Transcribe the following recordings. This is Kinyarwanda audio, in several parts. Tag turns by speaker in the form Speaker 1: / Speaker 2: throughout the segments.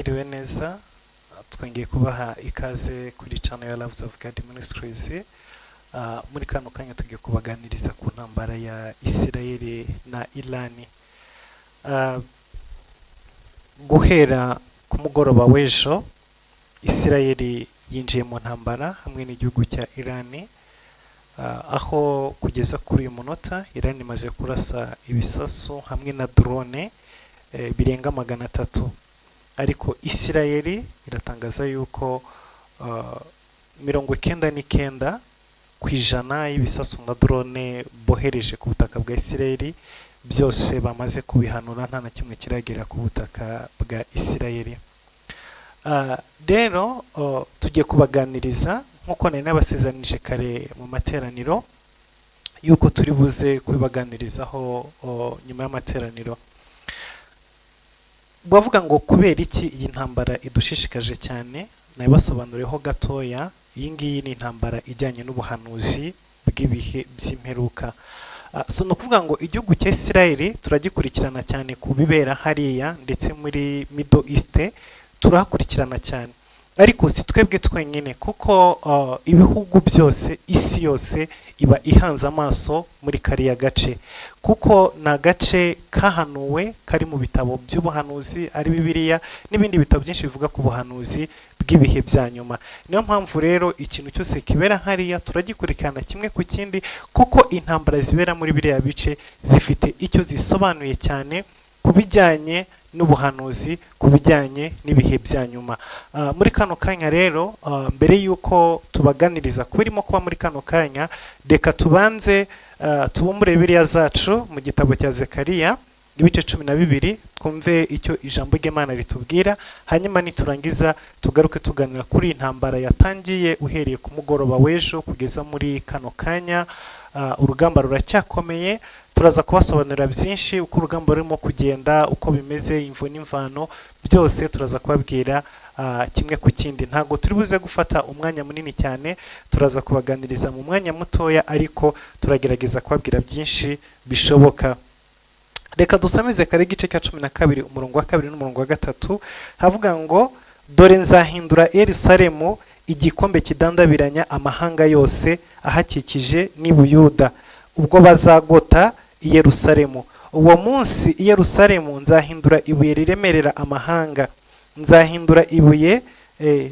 Speaker 1: Mwiriwe neza, twongeye kubaha ikaze kuri channel ya Loves of God Ministries. Muri kano kanya tugiye kubaganiriza ku ntambara ya Isirayeli na Irani. Guhera ku mugoroba w'ejo, Isirayeli yinjiye mu ntambara hamwe n'igihugu cya Irani, aho kugeza kuri uyu munota Irani imaze kurasa ibisasu hamwe na drone birenga 300, ariko Isirayeli iratangaza yuko 99% y'ibisasu na drone bohereje ku butaka bwa Isirayeli byose bamaze kubihanura, nta na kimwe kiragera ku butaka bwa Isirayeli. Rero tugiye kubaganiriza nk'uko nari nabasezeranije kare mu materaniro yuko turi buze kubibaganirizaho nyuma y'amateraniro. Bavuga ngo kubera iki iyi ntambara idushishikaje cyane? Nabibasobanuriyeho gatoya. Iyi ngiyi ni intambara ijyanye n'ubuhanuzi bw'ibihe by'imperuka. So ni ukuvuga ngo igihugu cya Isirayeli turagikurikirana cyane ku bibera hariya, ndetse muri Middle East turahakurikirana cyane, ariko si twebwe twenyine, kuko ibihugu byose, isi yose iba ihanze amaso muri kariya gace, kuko ni agace kahanuwe, kari mu bitabo by'ubuhanuzi, ari Bibiliya n'ibindi bitabo byinshi bivuga ku buhanuzi bw'ibihe bya nyuma. Niyo mpamvu rero ikintu cyose kibera hariya turagikurikirana kimwe ku kindi, kuko intambara zibera muri biriya bice zifite icyo zisobanuye cyane ku bijyanye n'ubuhanuzi, ku bijyanye n'ibihe bya nyuma. Muri kano kanya rero, mbere y'uko tubaganiriza ku birimo kuba muri kano kanya, reka tubanze tubumbure Bibiliya zacu mu gitabo cya Zekariya, ibice 12, twumve icyo ijambo ry'Imana ritubwira. Hanyuma niturangiza tugaruke tuganira kuri iyi ntambara yatangiye uhereye ku mugoroba w'ejo kugeza muri kano kanya. Urugamba ruracyakomeye. Turaza kubasobanurira byinshi, uko urugamba rurimo kugenda, uko bimeze, imvo n'imvano, byose turaza kubabwira kimwe ku kindi. Ntabwo turi buze gufata umwanya munini cyane, turaza kubaganiriza mu mwanya mutoya, ariko turagerageza kubabwira byinshi bishoboka. Reka dusome Zekariya igice cya 12, umurongo wa 2 n'umurongo wa 3. Havuga ngo: "Dore nzahindura Yerusalemu igikombe kidandabiranya amahanga yose ahakikije n'i Buyuda, ubwo bazagota i Yerusalemu. Uwo munsi i Yerusalemu nzahindura ibuye riremerera amahanga, nzahindura ibuye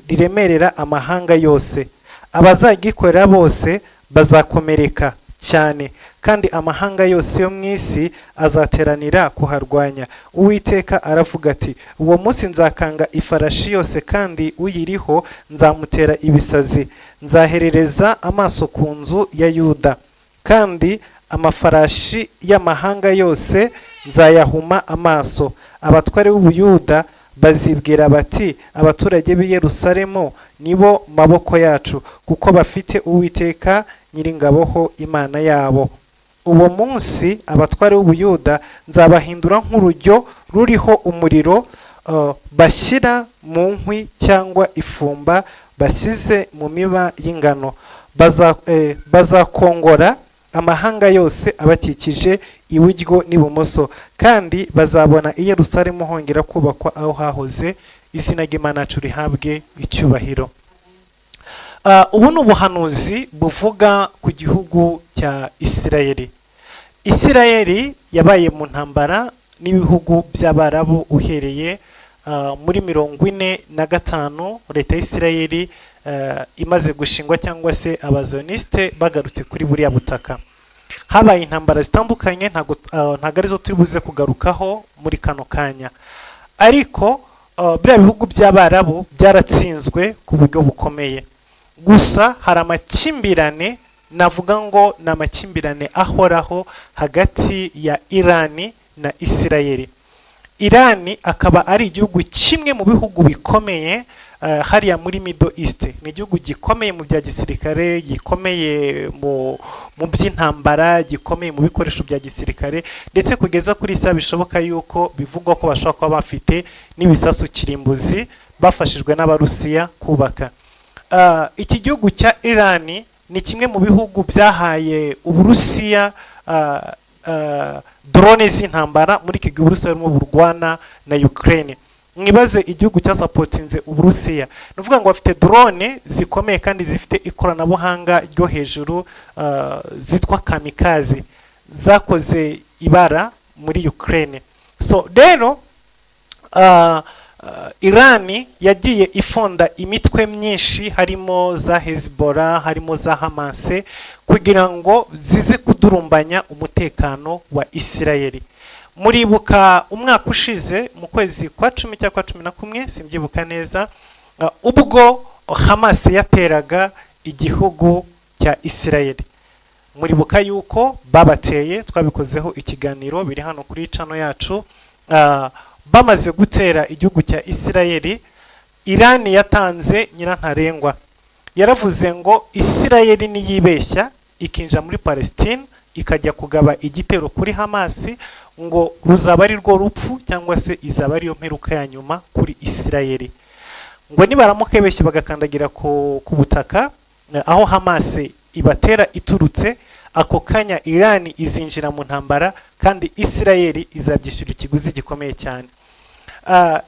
Speaker 1: riremerera amahanga yose. Abazagikorera bose bazakomereka cyane, kandi amahanga yose yo mu isi azateranira kuharwanya. Uwiteka aravuga ati: Uwo munsi nzakanga ifarashi yose, kandi uyiriho nzamutera ibisazi. Nzaherereza amaso ku nzu ya Yuda, kandi amafarashi y'amahanga yose nzayahuma amaso. Abatware b'Ubuyuda bazibwira bati: Abaturage b'i Yerusalemu nibo maboko yacu, kuko bafite Uwiteka Nyiringabo ho Imana yabo. Uwo munsi abatware b'Ubuyuda nzabahindura nk'urujyo ruriho umuriro bashyira mu nkwi, cyangwa ifumba bashyize mu miba y'ingano. Bazakongora amahanga yose abakikije iburyo n'ibumoso, kandi bazabona i Yerusalemu hongera kubakwa aho hahoze. Izina ry'Imana yacu rihabwe icyubahiro." Ubu ni ubuhanuzi buvuga ku gihugu cya Isirayeli. Isirayeli yabaye mu ntambara n'ibihugu by'Abarabu uhereye muri 45, leta ya Isirayeli imaze gushingwa, cyangwa se abazonisite bagarutse kuri buriya butaka. Habaye intambara zitandukanye, ntabwo arizo turi buze kugarukaho muri kano kanya, ariko biriya bihugu by'Abarabu byaratsinzwe ku buryo bukomeye. Gusa hari amakimbirane, navuga ngo ni amakimbirane ahoraho hagati ya Irani na Isirayeli. Irani akaba ari igihugu kimwe mu bihugu bikomeye hariya muri Middle East. Ni igihugu gikomeye mu bya gisirikare, gikomeye mu by'intambara, gikomeye mu bikoresho bya gisirikare, ndetse kugeza kuri isa bishoboka yuko bivugwa ko bashobora kuba bafite n'ibisasu kirimbuzi bafashijwe n'Abarusiya kubaka. Iki gihugu cya Irani ni kimwe mu bihugu byahaye Uburusiya drone z'intambara muri iki gihe Uburusiya burimo burwana na Ukraine. Mwibaze igihugu cyasupportinze Uburusiya. Ni ukuvuga ngo bafite drone zikomeye kandi zifite ikoranabuhanga ryo hejuru, zitwa kamikaze, zakoze ibara muri Ukraine. So rero Irani yagiye ifonda imitwe myinshi, harimo za Hezbollah, harimo za Hamas, kugira ngo zize kudurumbanya umutekano wa Isirayeli. Muribuka umwaka ushize mu kwezi kwa 10 cyangwa kwa 11, simbyibuka neza, ubwo Hamas yateraga igihugu cya Isirayeli. Muribuka yuko babateye, twabikozeho ikiganiro, biri hano kuri channel yacu. Bamaze gutera igihugu cya Isirayeli, Irani yatanze nyirantarengwa, yaravuze ngo Isirayeli niyibeshya ikinjira muri Palestine, ikajya kugaba igitero kuri Hamasi, ngo ruzaba ari rwo rupfu cyangwa se izaba ariyo mperuka ya nyuma kuri Isirayeli. Ngo nibaramuka beshye bagakandagira ku butaka aho Hamasi ibatera iturutse, ako kanya Irani izinjira mu ntambara kandi Isirayeli izabyishyura ikiguzi gikomeye cyane.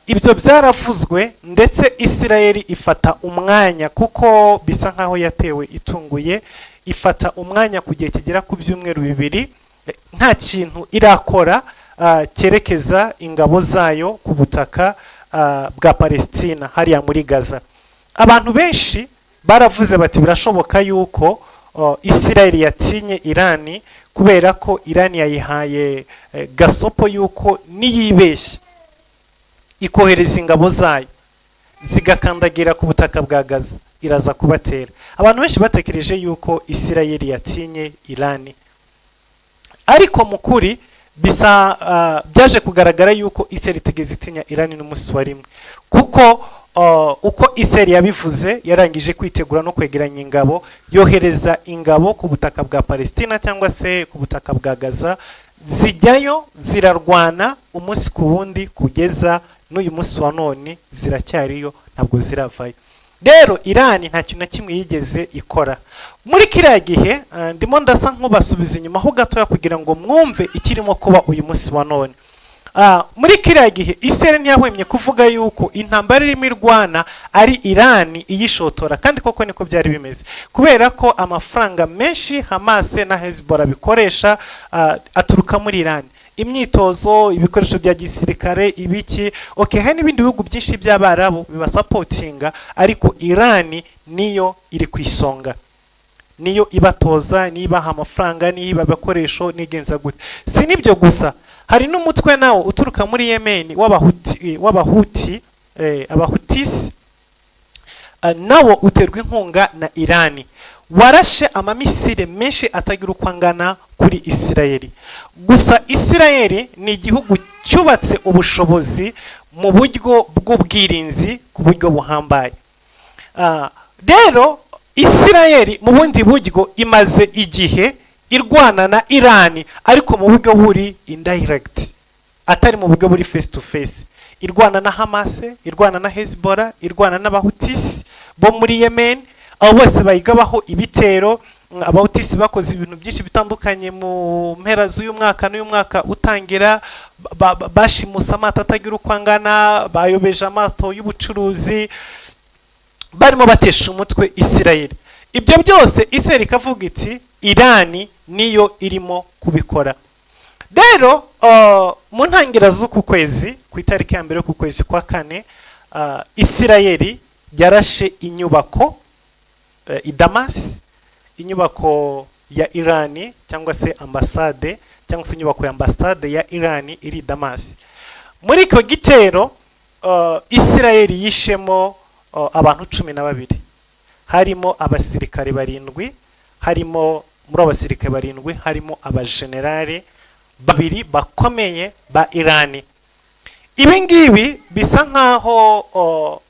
Speaker 1: Ibyo byaravuzwe, ndetse Isirayeli ifata umwanya, kuko bisa nkaho yatewe itunguye, ifata umwanya ku gihe kigera ku byumweru 2 nta kintu irakora cyerekeza ingabo zayo ku butaka bwa Palestina hariya muri Gaza. Abantu benshi baravuze bati birashoboka yuko Isirayeli yatinye Irani, kubera ko Irani yayihaye gasopo yuko niyibeshya ikohereza ingabo zayo zigakandagira ku butaka bwa Gaza, iraza kubatera. Abantu benshi batekereje yuko Isirayeli yatinye Irani, ariko mu kuri bisa byaje kugaragara yuko Isirayeli itigeze itinya Irani n'umunsi wa rimwe, kuko uko Isirayeli yabivuze, yarangije kwitegura no kwegeranya ingabo, yohereza ingabo ku butaka bwa Palestina cyangwa se ku butaka bwa Gaza, zijyayo zirarwana umunsi ku wundi kugeza n'uyu munsi wa none ziracyariyo, ntabwo ziravayo. Rero Irani nta kintu na kimwe yigeze ikora muri kiriya gihe. Ndimo ndasa nk'ubasubiza inyuma ho gatoya kugira ngo mwumve ikirimo kuba uyu munsi wa none. Muri kiriya gihe Isirayeli ntiyahwemye kuvuga yuko intambara irimo irwana ari Irani iyishotora, kandi koko niko byari bimeze, kubera ko amafaranga menshi Hamas na Hezbollah bikoresha aturuka muri Irani: imyitozo, ibikoresho bya gisirikare, ibiki. Okay, hari n'ibindi bihugu byinshi by'Abarabu bibasupportinga, ariko Irani niyo iri ku isonga, niyo ibatoza, niyo ibaha amafaranga, niyo iba ibikoresho, nigenza gute. Si n'ibyo gusa, hari n'umutwe nawo uturuka muri Yemen w'Abahuti, Abahutisi, nawo uterwa inkunga na Irani, warashe amamisire menshi atagira uko angana kuri Isirayeli. Gusa Isirayeli ni igihugu cyubatse ubushobozi mu buryo bw'ubwirinzi ku buryo buhambaye. Rero Isirayeli mu bundi buryo imaze igihe irwana na Irani, ariko mu buryo buri indirect, atari mu buryo buri face to face. Irwana na Hamas, irwana na Hezbollah, irwana n'Abahutisi bo muri Yemen, abo bose bayigabaho ibitero. Abahutisi bakoze ibintu byinshi bitandukanye mu mpera z'uyu mwaka n'uyu mwaka utangira, bashimuse amato atagira uko angana, bayobeje amato y'ubucuruzi, barimo batesha umutwe Isirayeli. Ibyo byose Isirayeli ikavuga iti Irani niyo irimo kubikora. Rero mu ntangira z'uku kwezi, ku itariki ya 1 y'uku kwezi kwa 4, Isirayeli yarashe inyubako i Damasi, inyubako ya Irani cyangwa se ambasade, cyangwa se inyubako ya ambasade ya Irani iri i Damasi. Muri icyo gitero Isirayeli yishemo abantu 12, harimo abasirikare barindwi, harimo muri abo basirikare barindwi harimo abajenerali babiri bakomeye ba Irani. Ibi ngibi bisa nkaho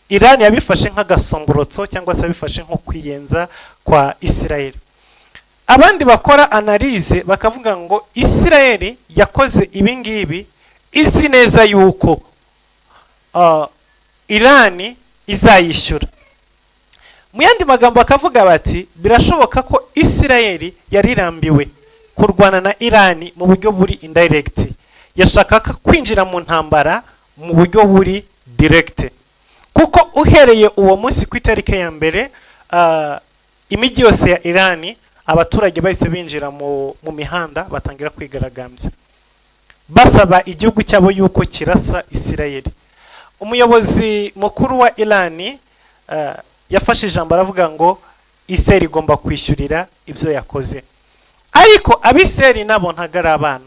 Speaker 1: Irani yabifashe nk'agasomborotso cyangwa se yabifashe nko kwiyenza kwa Isirayeli. Abandi bakora analyse bakavuga ngo Isirayeli yakoze ibi ngibi izi neza yuko Irani izayishyura. Mu yandi magambo bakavuga bati birashoboka ko Isirayeli yarirambiwe kurwana na Irani mu buryo buri indirect, Yashakaga kwinjira mu ntambara mu buryo buri direct, kuko uhereye uwo munsi ku itariki ya 1, imijyi yose ya Irani, abaturage bahise binjira mu mihanda, batangira kwigaragambya basaba igihugu cyabo yuko kirasa Isirayeli. Umuyobozi mukuru wa Irani yafashe ijambo aravuga ngo Isirayeli igomba kwishyurira ibyo yakoze. Ariko Abisirayeli nabo ntabwo ari abana.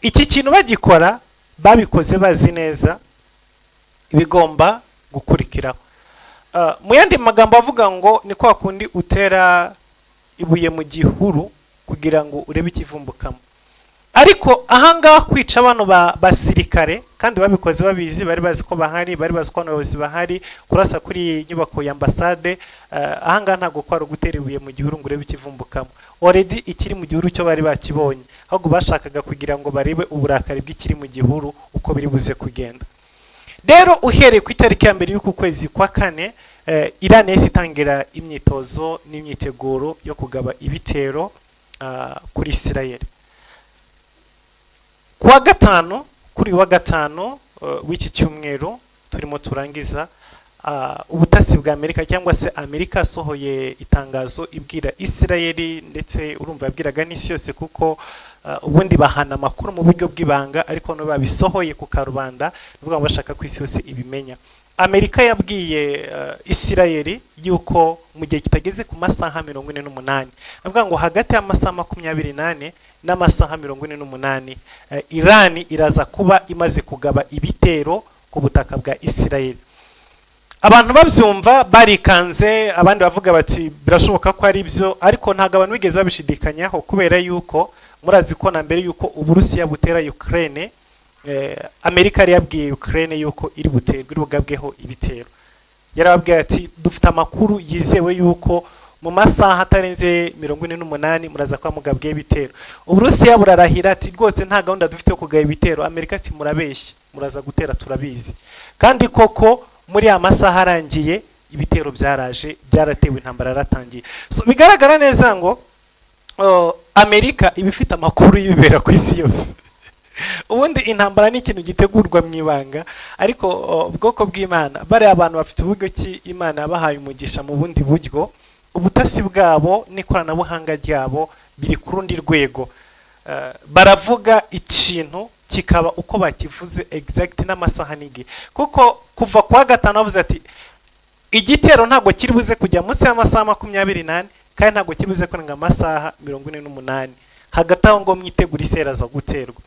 Speaker 1: Iki kintu bagikora, babikoze bazi neza ibigomba gukurikiraho. Mu yandi magambo avuga ngo ni kwa kundi utera ibuye mu gihuru kugira ngo urebe ikivumbukamo. Ariko ahangaha kwica bano basirikare, kandi babikoze babizi, bari bazi ko bahari, bari bazi ko abayobozi bahari, kurasa kuri iyi nyubako ya ambasade, ahangaha ntabwo kwari ugutera ibuye mu gihuru ngo urebe ikivumbukamo. Already ikiri mu gihuru cyo bari bakibonye, ahubwo bashakaga kugira ngo barebe uburakari bw'ikiri mu gihuru uko biri buze kugenda. Rero uhereye ku itariki ya 1 y'uku kwezi kwa 4, Iran yahise itangira imyitozo n'imyiteguro yo kugaba ibitero kuri Isirayeli. Kuwa gatanu, kuri uyu wa gatanu w'iki cyumweru turimo turangiza, ubutasi bwa Amerika cyangwa se Amerika yasohoye itangazo ibwira Isirayeli, ndetse urumva yabwiraga n'isi yose, kuko ubundi bahana amakuru mu buryo bw'ibanga, ariko no babisohoye ku karubanda, ni ukuvuga ngo bashaka ko isi yose ibimenya. Amerika yabwiye Isirayeli yuko mu gihe kitageze ku masaha 48, avuga ngo hagati y'amasaha 24 n'amasaha 48, Irani iraza kuba imaze kugaba ibitero ku butaka bwa Isirayeli. Abantu babyumva barikanze, abandi bavuga bati birashoboka ko ari byo, ariko ntabwo abantu bigeze babishidikanyaho, kubera yuko murazi ko na mbere yuko Uburusiya butera Ukraine, Amerika yari yabwiye Ukraine yuko iri buterwe, iri bugabweho ibitero. Yarababwiye ati dufite amakuru yizewe yuko mu masaha atarenze 48 muraza kuba mugabweho ibitero. Uburusiya burarahira ati rwose nta gahunda dufite yo kugaba ibitero. Amerika ati murabeshya, muraza gutera turabizi. Kandi koko muri ya masaha arangiye ibitero byaraje, byaratewe, intambara yaratangiye. So bigaragara neza ngo Amerika iba ifite amakuru y'ibibera ku isi yose. Ubundi intambara ni ikintu gitegurwa mu ibanga, ariko ubwoko bw'Imana, bariya abantu bafite uburyo ki Imana yabahaye umugisha mu bundi buryo. Ubutasi bwabo n'ikoranabuhanga ryabo biri ku rundi rwego. Baravuga ikintu kikaba uko bakivuze exact n'amasaha n'igihe, kuko kuva kuwa gatanu bavuze ati igitero ntabwo kiri buze kujya munsi y'amasaha 24, kandi ntabwo kiri buze kurenga amasaha 48. Hagati aho ngo mwitegure, Isirayeli aza guterwa.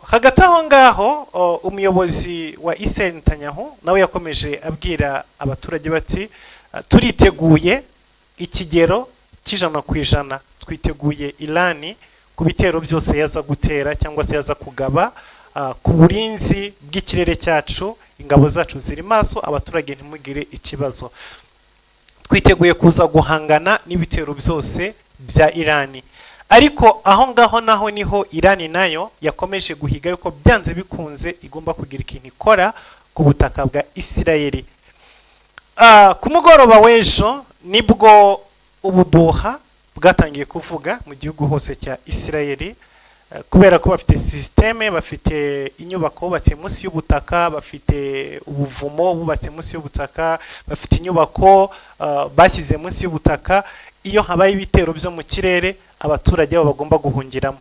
Speaker 1: Hagati aho ngaho, umuyobozi wa Israel Netanyahu nawe yakomeje abwira abaturage bati turiteguye ikigero cy'100%, twiteguye Irani ku bitero byose yaza gutera cyangwa se yaza kugaba ku burinzi bw'ikirere cyacu. Ingabo zacu ziri maso, abaturage ntimugire ikibazo, twiteguye kuza guhangana n'ibitero byose bya Irani. Ariko aho ngaho naho niho Irani nayo yakomeje guhiga yuko byanze bikunze igomba kugira ikintu ikora ku butaka bwa Isirayeli. Ku mugoroba w'ejo nibwo ubuduha bwatangiye kuvuga mu gihugu hose cya Isirayeli, kubera ko bafite système, bafite inyubako bubatse munsi y'ubutaka, bafite ubuvumo bubatse munsi y'ubutaka, bafite inyubako bashyize munsi y'ubutaka. Iyo habaye ibitero byo mu kirere, abaturage babo bagomba guhungiramo.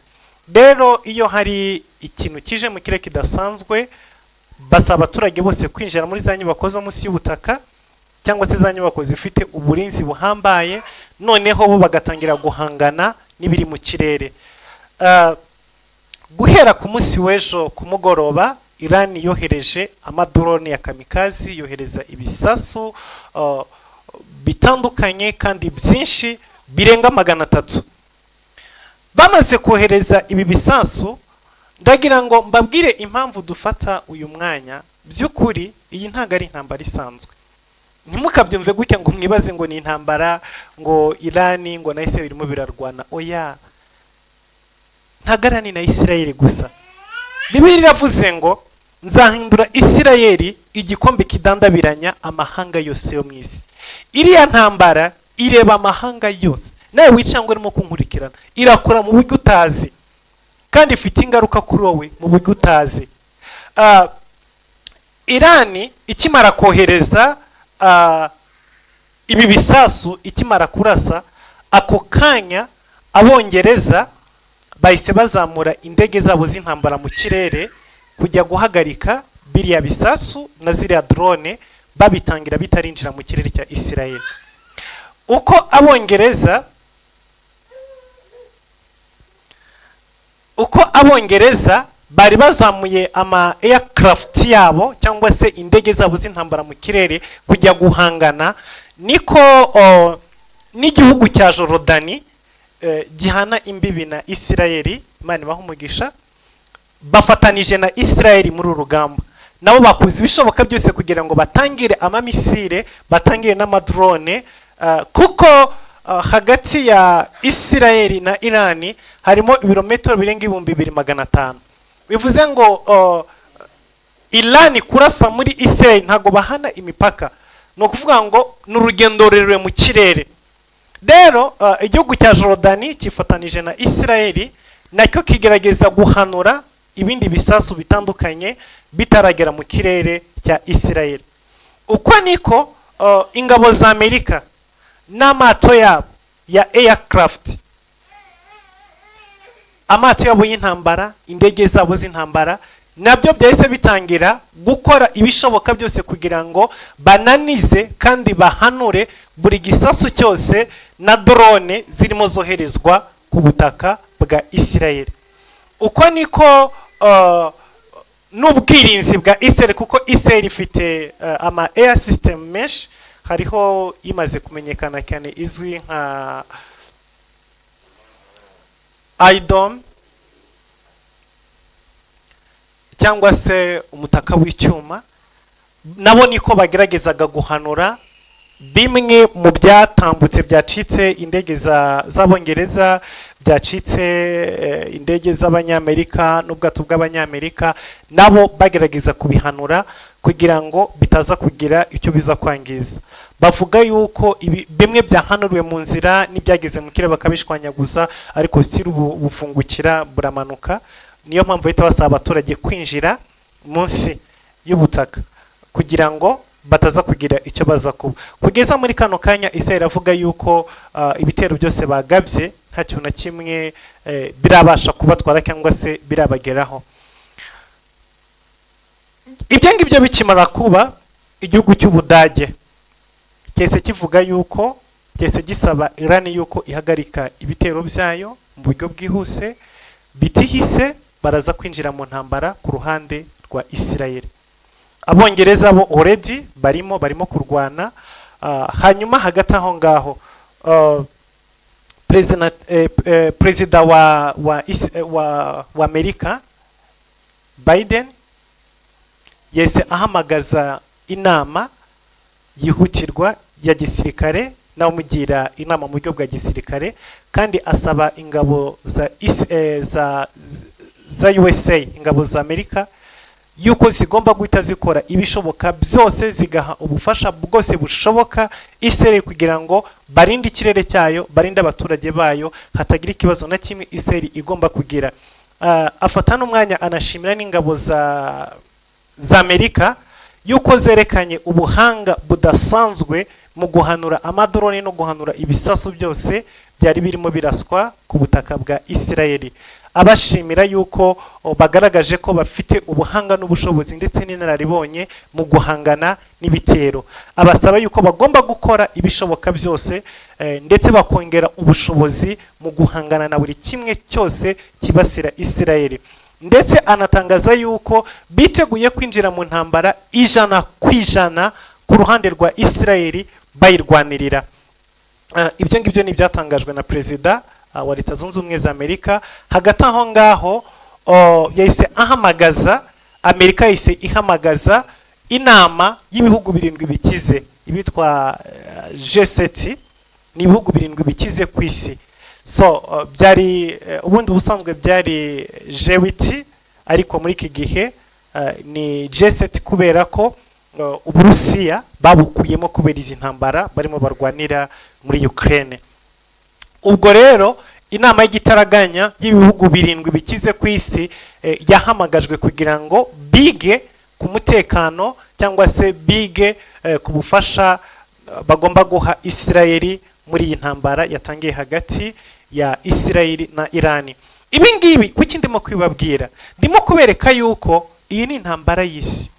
Speaker 1: Rero iyo hari ikintu kije mu kirere kidasanzwe, basaba abaturage bose kwinjira muri za nyubako zo munsi y'ubutaka cyangwa se za nyubako zifite uburinzi buhambaye, noneho bo bagatangira guhangana n'ibiri mu kirere. Guhera ku munsi w'ejo ku mugoroba, Iran yohereje amadrone ya kamikazi, yohereza ibisasu bitandukanye kandi byinshi birenga 300. Bamaze kohereza ibi bisasu, ndagira ngo mbabwire impamvu dufata uyu mwanya. By'ukuri iyi ntabwo ari intambara isanzwe. Ntimukabyumve gutya ngo mwibaze ngo ni intambara, ngo Irani ngo na Israel birimo birarwana. Oya, ntabwo ari Irani na Israel gusa. Bibiliya iravuze ngo nzahindura Isirayeli igikombe kidandabiranya amahanga yose yo mu isi. Iriya ntambara ireba amahanga yose. Nawe wicara ngo urimo kunkurikirana, irakora mu buryo utazi. Kandi ifite ingaruka kuri wowe mu buryo utazi. Irani ikimara kohereza ibi bisasu, ikimara kurasa, ako kanya Abongereza bahise bazamura indege zabo z'intambara mu kirere kujya guhagarika biriya bisasu na ziriya drone, babitangira bitarinjira mu kirere cya Israel. Uko Abongereza bari bazamuye ama aircraft yabo cyangwa se indege zabo z'intambara mu kirere kujya guhangana, niko n'igihugu cya Jorodani gihana imbibi na Isirayeli, Imana ibaha umugisha, bafatanije na Isirayeli muri uru rugamba. Nabo bakoze ibishoboka byose kugira ngo batangire amamisire, batangire n'amadrone, kuko hagati ya Isirayeli na Irani harimo ibirometero birenga 2500. Bivuze ngo Irani kurasa muri Isirayeli ntabwo bahana imipaka, ni ukuvuga ngo ni urugendo rurerure mu kirere. Rero igihugu cya Jorodani cyifatanije na Isirayeli, nacyo kigerageza guhanura ibindi bisasu bitandukanye bitaragera mu kirere cya Isirayeli. Uko niko ingabo za Amerika n'amato yabo ya aircraft, amato yabo y'intambara, indege zabo z'intambara, nabyo byahise bitangira gukora ibishoboka byose kugira ngo bananize kandi bahanure buri gisasu cyose na drone zirimo zoherezwa ku butaka bwa Isirayeli. Uko niko n'ubwirinzi bwa Israel, kuko Israel ifite ama air system menshi, hariho imaze kumenyekana cyane izwi nka Iron Dome cyangwa se umutaka w'icyuma. Nabo niko bageragezaga guhanura bimwe mu byatambutse, byacitse indege z'Abongereza, byacitse indege z'Abanyamerika n'ubwato bw'Abanyamerika. Nabo bagerageza kubihanura kugira ngo bitaza kugira icyo biza kwangiza. Bavuga yuko ibi, bimwe byahanuriwe mu nzira n'ibyageze mu kirere bakabishwanyaguza, ariko still ubu bufungukira buramanuka. Niyo mpamvu bahita basaba abaturage kwinjira munsi y'ubutaka kugira ngo bataza kugira icyo baza kuba. Kugeza muri kano kanya Israel iravuga yuko ibitero byose bagabye nta kintu na kimwe birabasha kubatwara cyangwa se birabageraho. Ibyo ngibyo bikimara kuba, igihugu cy'Ubudage cyahise kivuga yuko, cyahise gisaba Irani yuko ihagarika ibitero byayo mu buryo bwihuse, bitihise baraza kwinjira mu ntambara ku ruhande rwa Israel. Abongereza bo already barimo kurwana. Hanyuma hagati aho ngaho perezida wa Amerika Biden yahise ahamagaza inama yihutirwa ya gisirikare n'abamugira inama mu buryo bwa gisirikare, kandi asaba ingabo za USA, ingabo za Amerika, yuko zigomba guhita zikora ibishoboka byose, zigaha ubufasha bwose bushoboka Israel kugira ngo barinde ikirere cyayo, barinde abaturage bayo, hatagira ikibazo na kimwe Israel igomba kugira. Afata n'umwanya anashimira n'ingabo za Amerika yuko zerekanye ubuhanga budasanzwe mu guhanura amadrone no guhanura ibisasu byose byari birimo biraswa ku butaka bwa Israel, abashimira yuko bagaragaje ko bafite ubuhanga n'ubushobozi ndetse n'inararibonye mu guhangana n'ibitero. Abasaba yuko bagomba gukora ibishoboka byose ndetse bakongera ubushobozi mu guhangana na buri kimwe cyose kibasira Israel, ndetse anatangaza yuko biteguye kwinjira mu ntambara 100% ku ruhande rwa Israel bayirwanirira. Ibyo ngibyo ni ibyatangajwe na perezida wa Leta Zunze Ubumwe za Amerika. Hagati aho ngaho yahise ahamagaza, Amerika yahise ihamagaza inama y'ibihugu birindwi bikize, ibitwa G7, ni ibihugu birindwi bikize ku isi. So byari ubundi ubusanzwe byari G8, ariko muri iki gihe ni G7 kubera ko Uburusiya babukuyemo kubera izi ntambara barimo barwanira muri Ukraine. Ubwo rero Inama y'igitaraganya y'ibihugu birindwi bikize ku isi yahamagajwe kugira ngo bige ku mutekano cyangwa se bige ku bufasha bagomba guha Isirayeli muri iyi ntambara yatangiye hagati ya Isirayeli na Irani. Ibi ngibi kuki ndimo kubibabwira? Ndimo kubereka yuko iyi ni intambara y'isi.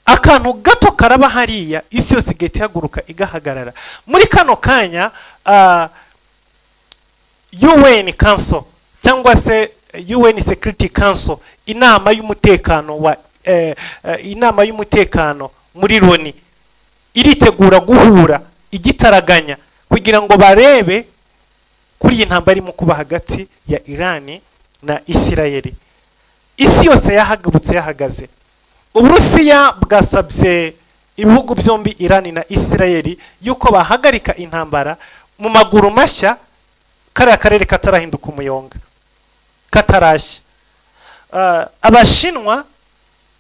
Speaker 1: Akantu gato karaba hariya, isi yose igahita ihaguruka, igahagarara. Muri kano kanya UN Council cyangwa se UN Security Council, inama y'umutekano wa inama y'umutekano muri Loni, iritegura guhura igitaraganya kugira ngo barebe kuri iyi ntambara irimo kuba hagati ya Irani na Isirayeli. Isi yose yahagurutse, yahagaze. Uburusiya bwasabye ibihugu byombi, Irani na Isirayeli, yuko bahagarika intambara mu maguru mashya, kariya karere katarahinduka umuyonga, katarashya. Abashinwa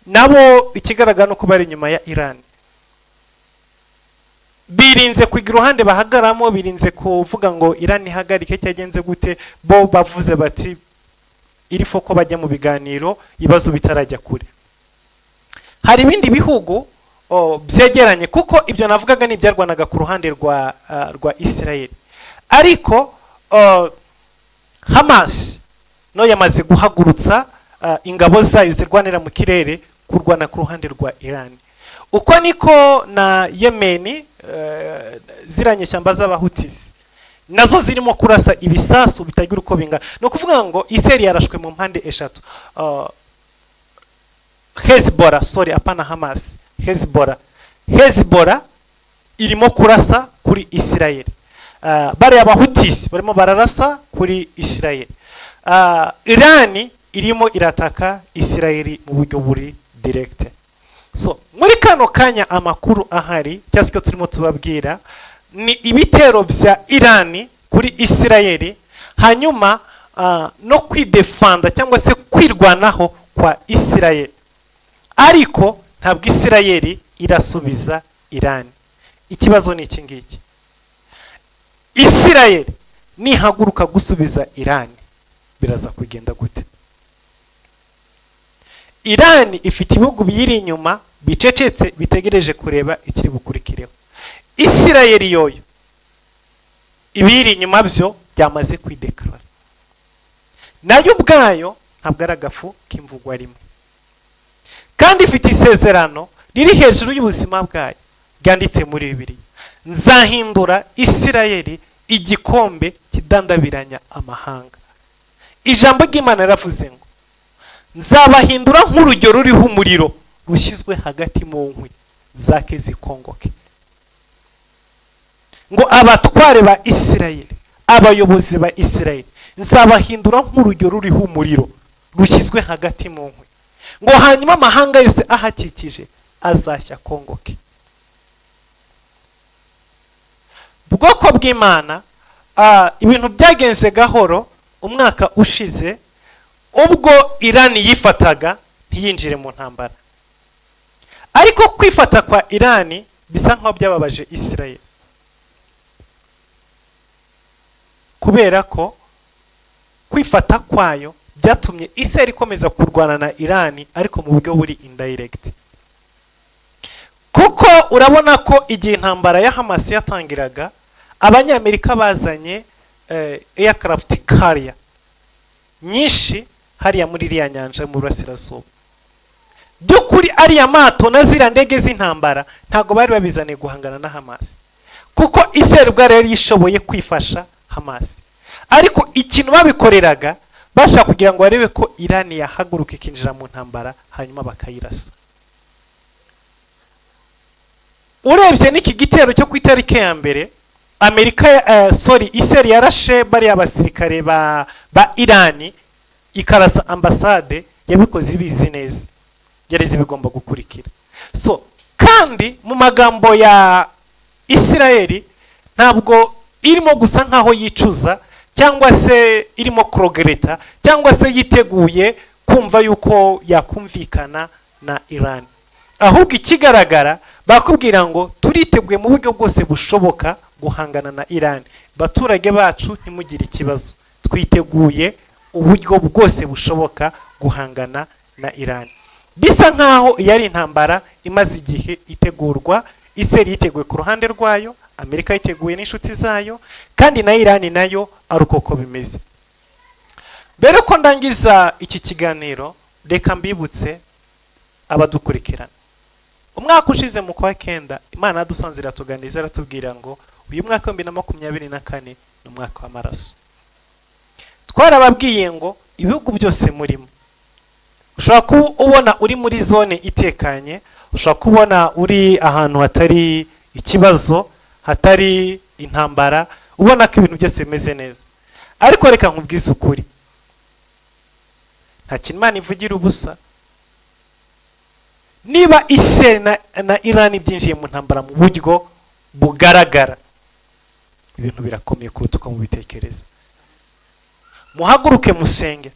Speaker 1: nabo ikigaragara ni uko bari inyuma ya Irani, birinze kugira uruhande bahagaramo, birinze kuvuga ngo Irani ihagarike cyagenze gute. Bo bavuze bati il faut ko bajya mu biganiro ibibazo bitarajya kure. Hari ibindi bihugu byegeranye, kuko ibyo navugaga ni ibyarwanaga ku ruhande rwa Israel, ariko Hamas no yamaze guhagurutsa ingabo zayo zirwanira mu kirere kurwana ku ruhande rwa Iran. Uko niko na Yemeni, ziriya nyeshyamba z'Abahutisi nazo zirimo kurasa ibisasu bitagira uko bingana. Ni ukuvuga ngo Israel yarashwe mu mpande eshatu. Hezbollah, sorry, apana Hamas, Hezbollah. Hezbollah irimo kurasa kuri Israel. Bariya Abahutisi barimo bararasa kuri Israel. Irani irimo irataka Israel mu buryo buri direct. So muri kano kanya amakuru ahari cyangwa se icyo turimo tubabwira ni ibitero bya Irani kuri Israel, hanyuma no kwidefanda cyangwa se kwirwanaho kwa Israel, ariko ntabwo Israel irasubiza Irani. Ikibazo ni iki ngiki: Israel nihaguruka gusubiza Irani, biraza kugenda gute? Irani ifite ibihugu biyiri inyuma bicecetse, bitegereje kureba ikiri bukurikireho. Israel yoyo ibiri inyuma byo byamaze kwidekarara, nayo ubwayo ntabwo ari agafu k'imvugwa rimwe, kandi ifite isezerano riri hejuru y'ubuzima bwayo ryanditse muri Bibiliya: "Nzahindura Isirayeli igikombe kidandabiranya amahanga." Ijambo ry'Imana riravuze ngo "Nzabahindura nk'urugero ruriho umuriro rushyizwe hagati mu nkwi zake zikongoke." Ngo abatware ba Isirayeli, abayobozi ba Isirayeli, nzabahindura nk'urugero ruriho umuriro rushyizwe hagati mu nkwi, ngo hanyuma amahanga yose ahakikije azashya kongoke. Bwoko bw'Imana, ibintu byagenze gahoro umwaka ushize ubwo Irani yifataga ntiyinjire mu ntambara, ariko kwifata kwa Irani bisa nkaho byababaje Israel, kubera ko kwifata kwayo byatumye Israel ikomeza kurwana na Irani, ariko mu buryo buri indirect, kuko urabona ko igihe intambara ya Hamas yatangiraga, Abanyamerika bazanye aircraft carrier nyinshi hariya muri iriya nyanja mu burasirazuba. By'ukuri ariya mato na ziriya ndege z'intambara ntabwo bari babizaniye guhangana na Hamas, kuko Israel ubwayo yari ishoboye kwifasha Hamas, ariko ikintu babikoreraga bashaka kugira ngo barebe ko Irani yahaguruka ikinjira mu ntambara, hanyuma bakayirasa. Urebye n'iki gitero cyo ku itariki ya 1, Amerika, sorry, Israel yarashe bariya basirikare ba Irani, ikarasa ambasade, yabikoze ibizi neza, yari izi bigomba gukurikira. So kandi mu magambo ya Isirayeli ntabwo irimo gusa nkaho yicuza cyangwa se irimo kurogereta cyangwa se yiteguye kumva yuko yakumvikana na Iran, ahubwo ikigaragara bakubwira ngo turiteguye mu buryo bwose bushoboka. guhangana na Iran. Baturage bacu, ntimugire ikibazo, twiteguye uburyo bwose bushoboka guhangana na Iran. Bisa nkaho iyo ari intambara imaze igihe itegurwa. Israel yiteguye ku ruhande rwayo, Amerika yiteguye n'inshuti zayo, kandi na Iran nayo ari uko ko bimeze. Mbere ko ndangiza iki kiganiro, reka mbibutse abadukurikirana: umwaka ushize mu kwa kenda, Imana yadusanze, iratuganiriza, iratubwira ngo uyu mwaka wa 2024 ni umwaka w'amaraso. Twarababwiye ngo ibihugu byose murimo, ushobora kuba ubona uri muri zone itekanye, ushobora kubona uri ahantu hatari ikibazo, hatari intambara, ubona ko ibintu byose bimeze neza, ariko reka nkubwize ukuri, nta kintu Imana ivugira ubusa. Niba Israel na Iran byinjiye mu ntambara mu buryo bugaragara, ibintu birakomeye kuruta uko mubitekereza. Muhaguruke musenge.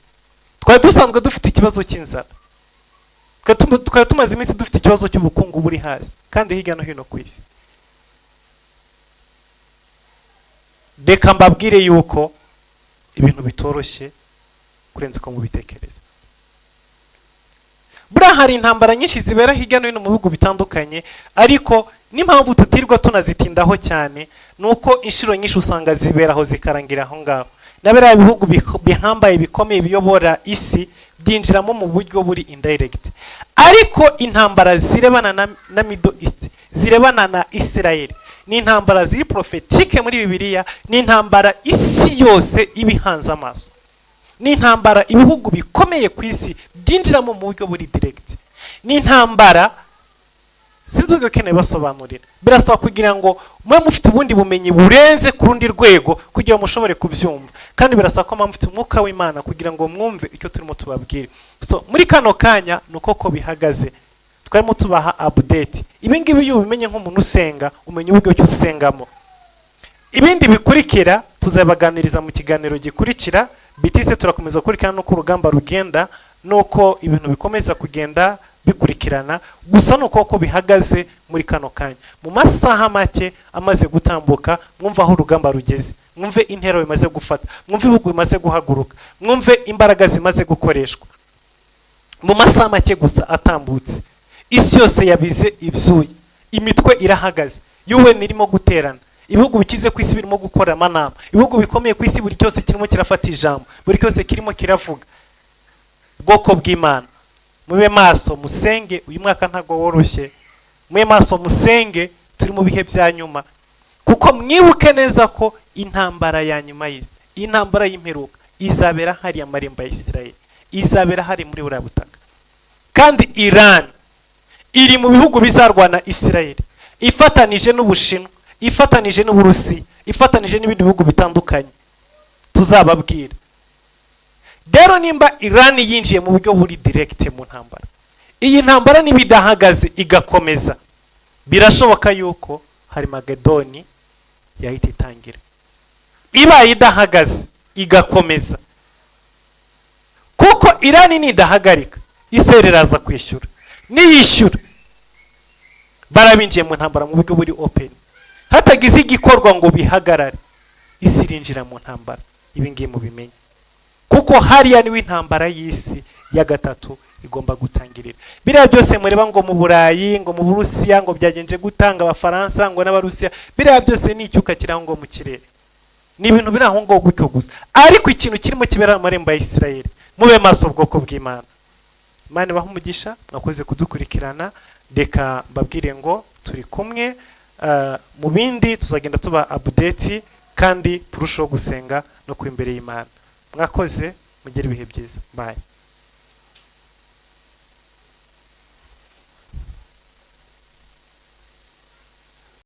Speaker 1: Twari dusanzwe dufite ikibazo cy'inzara, twari tumaze iminsi dufite ikibazo cy'ubukungu buri hasi kandi hirya no hino ku isi. Reka mbabwire yuko ibintu bitoroshye kurenza uko mubitekereza. Buriya hari intambara nyinshi zibera hirya no hino mu bihugu bitandukanye, ariko n'impamvu tutirwa tunazitindaho cyane ni uko inshuro nyinshi usanga ziberaho zikarangira aho ngaho. Na biriya bihugu bihambaye, bikomeye, biyobora isi, byinjiramo mu buryo buri indirect. Ariko intambara zirebana na Middle East, zirebana na Israel, ni intambara ziri prophétique muri Bibiliya, ni intambara isi yose iba ihanze amaso, ni intambara ibihugu bikomeye ku isi byinjiramo mu buryo buri direct, ni intambara sinzi uburyo keneye basobanurira. Birasaba kugira ngo mube mufite ubundi bumenyi burenze ku rundi rwego kugira ngo mushobore kubyumva, kandi birasaba ko muba mufite umwuka w'Imana kugira ngo mwumve icyo turimo tubabwira. So muri kano kanya ni uko ko bihagaze, twarimo tubaha update. Ibi ngibi iyo ubimenye nk'umuntu usenga, umenya uburyo ki usengamo. Ibindi bikurikira tuzabaganiriza mu kiganiro gikurikira. Bitise turakomeza gukurikirana n'uko urugamba rugenda n'uko ibintu bikomeza kugenda bikurikirana. Gusa ni uko ko bihagaze muri kano kanya, mu masaha make amaze gutambuka, mwumve aho urugamba rugeze, mwumve intera bimaze gufata, mwumve ibihugu bimaze guhaguruka, mwumve imbaraga zimaze gukoreshwa. Mu masaha make gusa atambutse, isi yose yabize ibyuya, imitwe irahagaze, UN irimo guterana, ibihugu bikize ku isi birimo gukora amanama, ibihugu bikomeye ku isi buri cyose kirimo kirafata ijambo, buri cyose kirimo kiravuga. Ubwoko bw'Imana, mube maso musenge. Uyu mwaka ntabwo woroshye. Mube maso musenge, turi mu bihe bya nyuma, kuko mwibuke neza ko intambara ya nyuma y'isi, intambara y'imperuka, izabera hariya amarembo ya Israel, izabera hari muri buriya butaka. Kandi Iran iri mu bihugu bizarwana Israel, ifatanije n'Ubushinwa, ifatanije n'Uburusiya, ifatanije n'ibindi bihugu bitandukanye tuzababwira. Rero nimba Iran yinjiye mu buryo buri direct mu ntambara, iyi ntambara niba idahagaze igakomeza, birashoboka yuko hari Magedoni yahita itangira, ibaye idahagaze igakomeza. Kuko Iran nidahagarika, Israel iraza kwishyura. Niyishyura, barabinjiye mu ntambara mu buryo buri open. Hatagize igikorwa ngo bihagarare, isi irinjira mu ntambara. Ibi ngibi mubimenye, kuko hariya niwe intambara y'isi ya gatatu igomba gutangirira. Biriya byose mureba ngo mu Burayi, ngo mu Burusiya, ngo byagenje gutanga Abafaransa ngo n'Abarusiya, biriya byose ni icyuka kiri aho ngo mu kirere, ni ibintu biri aho ngaho gutyo gusa. Ariko ikintu kirimo kibera mu marembo ya Israel, mube maso, ubwoko bw'Imana. Imana ibahe umugisha, mwakoze kudukurikirana. Reka mbabwire ngo turi kumwe mu bindi tuzagenda tuba update, kandi turushaho gusenga no kuba imbere y'Imana. Mwakoze, mugire ibihe byiza. Bye.